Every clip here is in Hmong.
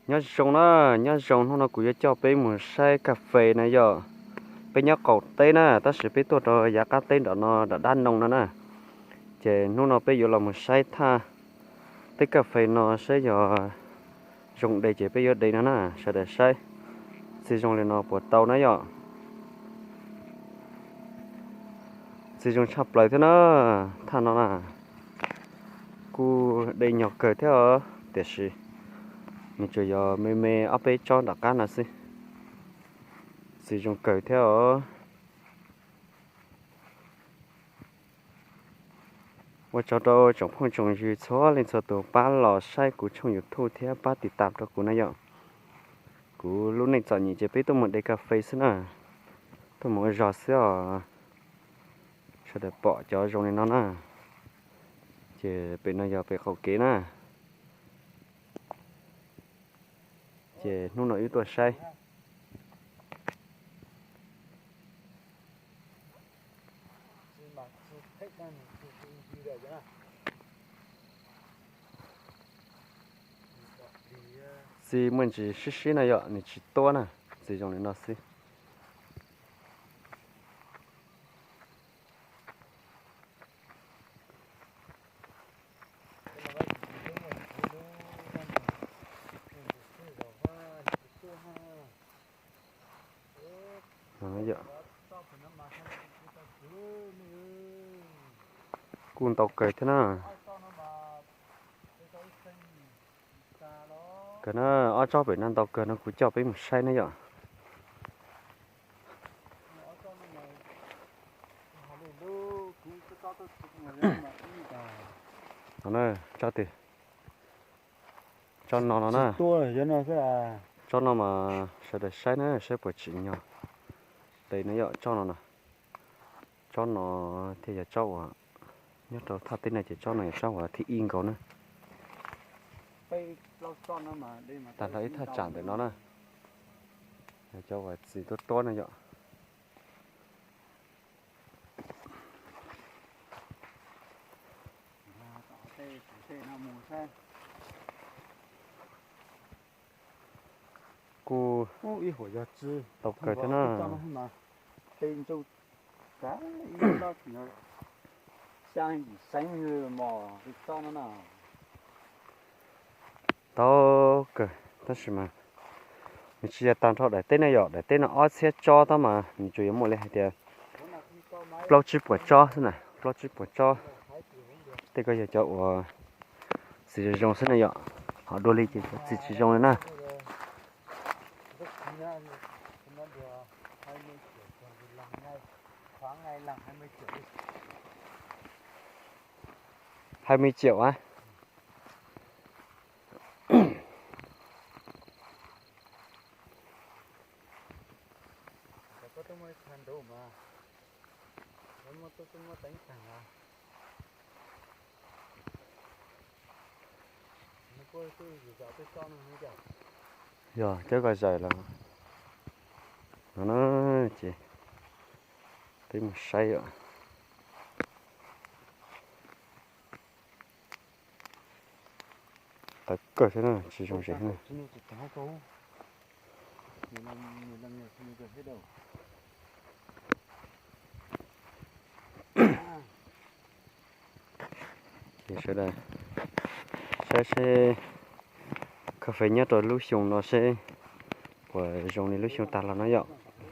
Nyob zoo na, nyob zoo, hnub no kuv yuav coj peb mus saib kas fes na yom. Peb nyob qaum teb na, tab sis peb tuaj rau yav qab teb nram no, nram dab noo no na. Ces hnub no peb yuav los mus saib thaj teb kas fes no saib yog zoo de ces peb yuav de no na, sawv daws saib. Txiv zoo li no puas tau na yom. Txiv zoo tshaj plaws thiab na, thaj no na. Kuj de nyuag kawg thiab os, tiam sis nws tsuas yog me me ob peb tsob nram qab no xwb. Txiv zoo kawg thiab os. Ua tsaug rau tsoom phooj tsoom ywg txhua leej txhua tus pab los saib kuv tshooj YouTube thiab pab tiv tam rau kuv na yom. Kuv lub neej txom nyem ces peb tuaj mus de kas fes xwb na, tuaj mus ua zog xwb os. Sawv daws pom cov zoo li no na, ces pem no yog pem qaum kev na. Ces hnub no wb tuaj saib. Txiv muaj ntsis sib sib no yom, nws tsis tuab na, txiv zoo li no xwb. Kuj ntau kawg thiab na. Kawg na, ob tsob pem no ntau kawg no kuv coj peb mus saib na yom. No na, tsob twg? Tsob no no na. Tsob no mas sawv daws saib na, saib puas tsim nyog de na yom, tsob no na. Tsob no thiaj yog tsob uas nyob rau thaj teb no ces tsob no yog tsob uas thib ib nkaus na. Tag nrho ib thaj tsam ntawm no na, yog cov uas txiv tuab tuab na yom. Kuj tau kawg thiab na. Tau kawg, tab sis mas nws tsis yog tag nrho daim teb na yom, daim teb no ob txhiab tsob tab mas nws tsuas yuav muaj li hais tias plaub tsib puas tsob xwb na, plaub tsib puas tsob. Tej ko yog cov uas txiv zoo zoo xwb na yom, ho dua li ces cov txiv tsis zoo li na. Hai mươi triệu á? Yog cov ko zaws los no na, ces peb mus saib os. Tawv kawg thiab na, tsis zoo zem na. Ces sawv daws saib seb kas fes nyob rau lub xyoo no seb puas zoo li lub xyoo tag los no yom.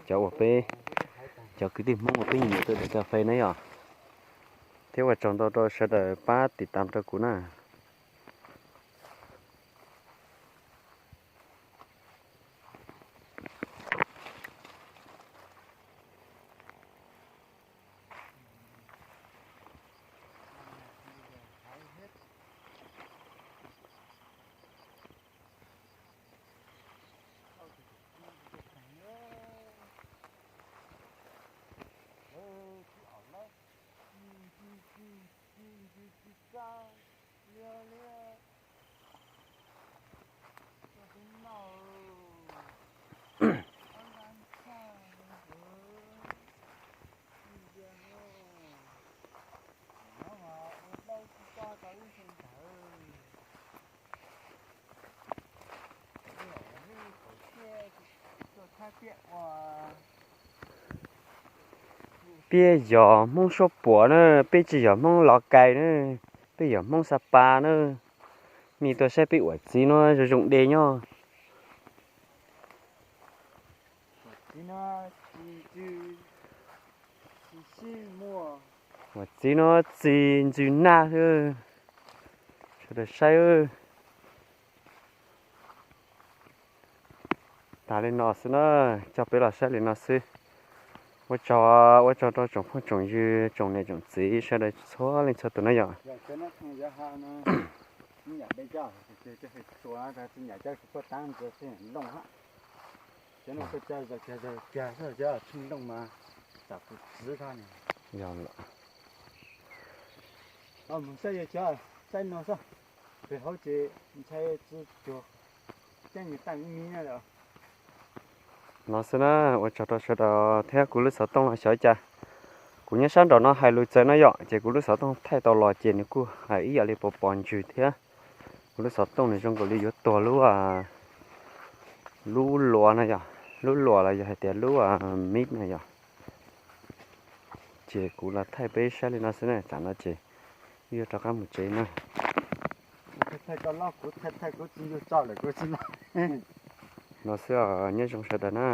Cov uas peb, cov kwv tij Hmoob uas peb nyiam nyiam tuaj de kas fes na yom. Thiab ua tsaug ntau rau sawv daws pab tiv tam rau kuv na. Peb yog Hmoob suab puam na, peb tsis yog Hmoob Los Kais na, peb yog Hmoob Xa Pas na. Nej tuaj saib peb uas txiv no zoo zoo de nyob. Uas txiv no txi ntsws nag, sawv daws saib. Tas li no xwb na, coj peb los saib li no xwb. Ua tsaug, ua tsaug rau tsoom phooj tsoom ywg, tsoom niam tsoom txiv sawv daws txhua leej txhua tus na yom. Yog lawm. No xwb na, ua tsaug rau sawv daws thiab. Kuv lub xov tooj los xyov cas, kuv nyob sab nraum no hais lus txawv no yom, ces kuv lub xov tooj thaij tau los ces nws kuj hais ib yam li pos pos ntsws thiab. Kuv lub xov tooj nws zoo nkaus li yuav tuag lub, lub luas no yom, lub luas los yog hais tias lub mic no yom. Ces kuv los thaij peb saib li no xwb na, tsam no ces wb yuav rov qab mus tsev na. No xwb os, nyob zoo sawv daws na.